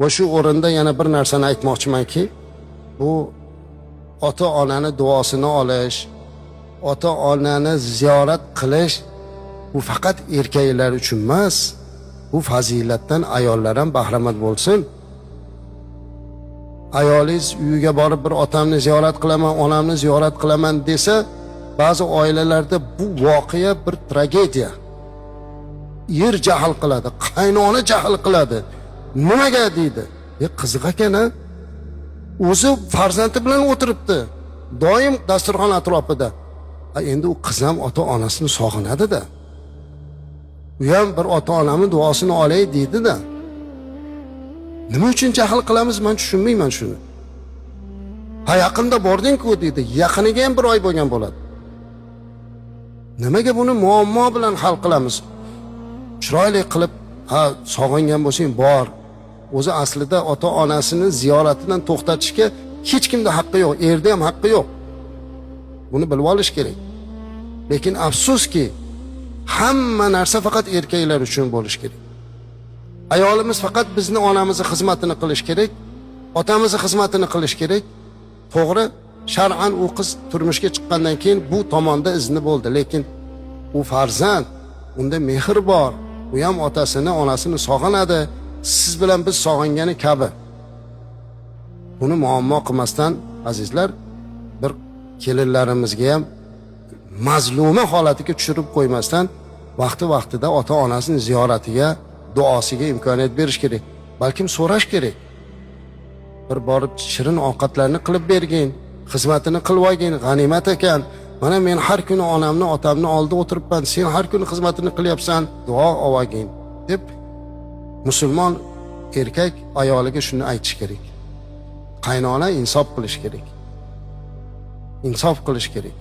Va shu o'rinda yana bir narsani aytmoqchimanki, bu ota onani duosini olish, ota onani ziyorat qilish bu faqat erkaklar uchun emas, bu fazilatdan ayollar ham bahramand bo'lsin. Ayolingiz uyiga borib bir otamni ziyorat qilaman, onamni ziyorat qilaman desa, ba'zi oilalarda bu voqea bir tragediya. Er jahl qiladi, qaynona jahl qiladi. Nimaga deydi? Qiziq ekan a? O'zi farzandi bilan o'tiribdi. Doim dasturxon atrofida. Endi u qiz ham ota onasini sog'inadi-da. U ham bir ota onamni duosini olay deydi-da. Nima uchun jahl qilamiz, men tushunmayman shuni. Ha, yaqinda bording-ku deydi. Yaqiniga ham bir oy bo'lgan bo'ladi. Nimaga buni muammo bilan hal qilamiz? Chiroyli qilib, ha, sog'ingan bo'lsang bor. O'zi aslida ota onasini ziyoratidan to'xtatishga hech kimda haqqi yo'q, erda ham haqqi yo'q. Buni bilib olish kerak. Lekin afsuski, hamma narsa faqat erkaklar uchun bo'lishi kerak. Ayolimiz faqat bizni onamizni xizmatini qilish kerak, otamizni xizmatini qilish kerak. To'g'ri, shar'an u qiz turmushga chiqqandan keyin bu tomonda izni bo'ldi, lekin u farzand, unda mehr bor. U ham otasini, onasini sog'inadi. Siz bilan biz sog'ingani kabi. Buni muammo qilmasdan, azizlar, bir kelinlarimizga ham mazluma holatiga tushirib qo'ymasdan vaqti-vaqtida ota-onasini ziyoratiga, duosiga imkoniyat berish kerak. Balkim so'rash kerak. Bir borib shirin ovqatlarni qilib bergin, xizmatini qilib olgin, g'animat ekan. Mana men har kuni onamni, otamni oldida o'tiribman, sen har kuni xizmatini qilyapsan, duo olgin deb musulmon erkak ayoliga shuni aytish kerak. Qaynona insof qilish kerak. Insof qilish kerak.